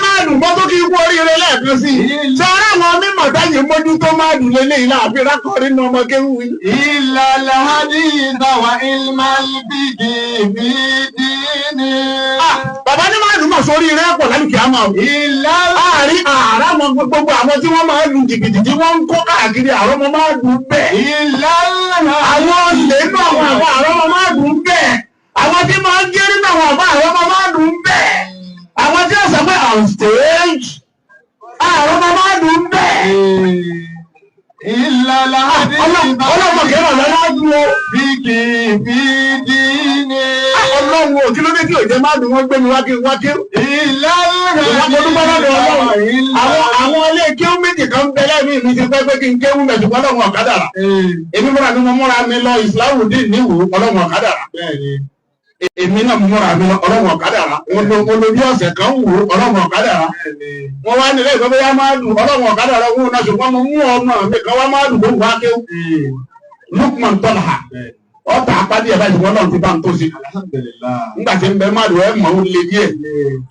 Máa dùn mọ́ tó kí ikú oríire lẹ́ẹ̀kan sí i. Ṣé ọ̀rẹ́ àwọn mímọ̀ táyé mójútó máa dùn lélẹ́yìí láàfin rákọ̀rí nínú ọmọ kéwù yìí? إلا الحديث وعلم الفقه في دين. Ah, bàbá ní máa dùn mọ̀ sórí rẹ̀ pọ̀ lálùkì àmọ́ o. إلا Àárín àárá wọn, gbogbo àwọn tí wọ́n máa lu jìbìtì tí wọ́n ń kó káàkiri, àrọ́ ọmọ máa dùn bẹ́ẹ̀. إلا Àwọn olè nínú àwọn àbá, àrọ́ ọmọ máa dùn bẹ́ẹ̀. Àwọn tí máa ń gé nínú àwọn àbá, àrọ́ ọmọ máa dùn bẹ́ẹ̀. Àwọn tí wọ́n sọ pé on stage, àrọ́ ọmọ máa dùn bẹ́ẹ̀. إلا الحديث Ọlọ́mọ kẹrọ lọ́wọ́ dùn o. فقه في دين. Ọlọ́run ò, kí ló dé tí ò jẹ́ má dùn wọ́n gbé mi wá kí n wá kí. إلا Ìwọ́n mo dúpẹ́ lọ́dọ̀ Ọlọ́run. Àwọn ilé kéwú méjì kan bẹ lẹ́mìí mi ti pẹ́ pé kí n kéwú mẹ̀, ṣùgbọ́n Ọlọ́run ọ̀kadàrà. Èmi múra mi, mo múra mi lọ Ìsìláwùdí níwò, Ọlọ́run ọ̀kadàrà. Èmi náà mo múra mi lọ, Ọlọ́run ọ̀kadàrà. Mo lo bí ọ̀sẹ̀ kan wò, Ọlọ́run ọ̀kadàrà. Wọ́n wá nílé ìgbẹ́ bóyá máa dùn, Ọlọ́run ọ̀kadàrà wò náà, ṣùgbọ́n mo mú ọmọ mi kan wá máa dùn ló wá kéwú. Lukman Tọ́lá ọ̀tà apádìí ẹ̀ báyìí, ṣùgbọ́n Ọlọ́run ti bá ń tó sí. Nígbà tí ń bẹ má lò ẹ̀ mọ̀ ó le díẹ̀.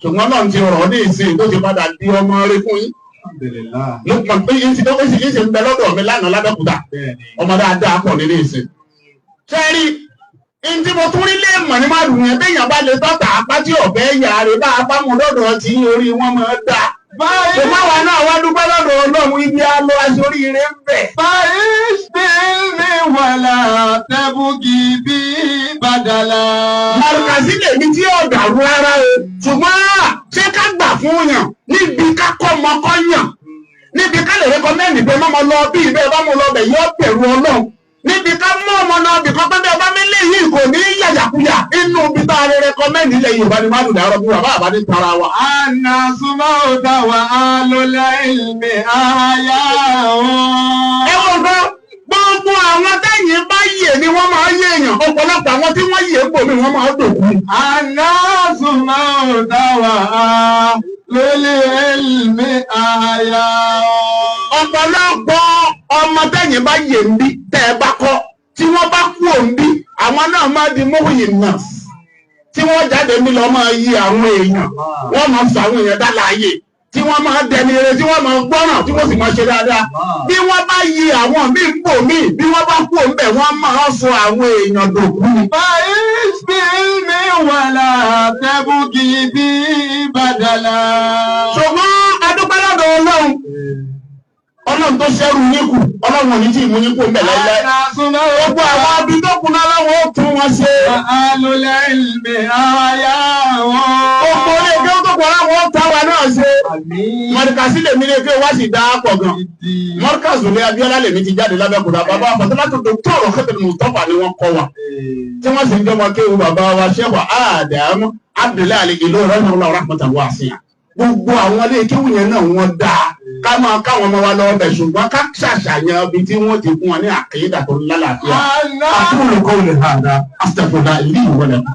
Ṣùgbọ́n Ọlọ́run ti rọ̀ ọ́ ní ìsìn tó ti padà di ọmọ rẹ fún yín. Lukman pé yín ti tó yín sì ń bẹ lọ́dọ̀ mi lánàá lábẹ́kúta. Ọmọ dáadáa pọ̀ nínú ìsìn. Sẹ́rí, ntí mo tún rí lé mọ̀ ní má dùn yẹn, béèyàn bá lè tọ́ta apá tí ọ̀bẹ yà rè bá apá mu lọ́dọ̀ tí orí wọn máa dà. Ṣùgbọ́n àwa náà wá dúpẹ́ lọ́dọ̀ Ọlọ́run, ibi á lọ aṣoríire ń bẹ̀. فعش بعلم ولا تبغي به بدلا. Màrùkàsí lèmi tí yóò dàrú rárá o. Ṣùgbọ́n ṣé ká gbà fún yàn níbi ká kọ́ ọmọ kọ́ yàn, níbi ká lè recommend pé mọ́mọ́ lọ bí ìbẹ́ bá mú lọ bẹ̀ yọ bẹ̀rù Ọlọ́run, níbi ká mú ọmọ náà bì kan pé bẹ́ẹ̀ bá mi lé yìí kò ní yàyàkuyà, inú bí tá a lè recommend ilẹ̀ Yorùbá ni má dùn dàrọ́ bí bàbá àbá ní tara wa. الناس موتى وأهل العلم أحياء. Ẹ wọ́n gbọ́, gbogbo àwọn tẹ́yìn bá yè ni wọ́n máa yé èèyàn. Ọ̀pọ̀lọpọ̀ àwọn tí wọ́n yè ń bò mí, wọ́n máa dòkú. الناس موتى وأهل العلم أحياء. Ọ̀pọ̀lọpọ̀ ọmọ tẹ́yìn bá yè ń bí, tẹ́ ẹ bá kọ́, tí wọ́n bá kú òun bí, àwọn náà máa di mọ́wìyìn náà tí wọ́n jáde ní lọ máa yí àwọn èèyàn, wọ́n máa sọ àwọn èèyàn dá láàyè, tí wọ́n máa dẹni ire, tí wọ́n máa gbọ́ràn, tí wọ́n sì máa ṣe dáadáa. Bí wọ́n bá yí àwọn míì ń bò míì, bí wọ́n bá kú òun bẹ̀, wọ́n máa sọ àwọn èèyàn dòkú. فعش بعلم ولا تبغي به بدلا. Ṣùgbọ́n adúpẹ́ lọ́dọ̀ Ọlọ́run, Ọlọ́run tó ṣẹ́rù yín kù, Ọlọ́run ò ní tí ì mú yín kú ń bẹ̀ láíláí. الناس Gbogbo àwọn abi tó kù náà, láwọn ó tún wọn ṣe. وأهل العلم أحياء. Gbogbo ilé kí ó tó kù, láwọn ó tún àwa náà ṣe. Àmín. Mọ̀rìkàsí lèmi lè fi wá sí dá pọ̀ gan. Mọ́rìkàsí lè Abíọ́lá lèmi ti jáde lábẹ́kúta. Bàbá Fọ̀tọ́látò Dr. Khadir Mustapha ni wọ́n kọ́ wa. Tí wọ́n sì ń jọmọ kéwu bàbá wa Sheikh Adam Abdullahi Ali ìlú rahimahullah rahmatan wasi'a. Gbogbo àwọn ilé kéwù yẹn náà wọ́n dáa ká máa káwọn ọmọ wa lọ bẹ̀, ṣùgbọ́n ká ṣàṣàyàn ibi tí wọ́n ti fún wọn ní àkídà tó lálàáfíà. أقول قولي هذا، أستغفر الله لي ولكم.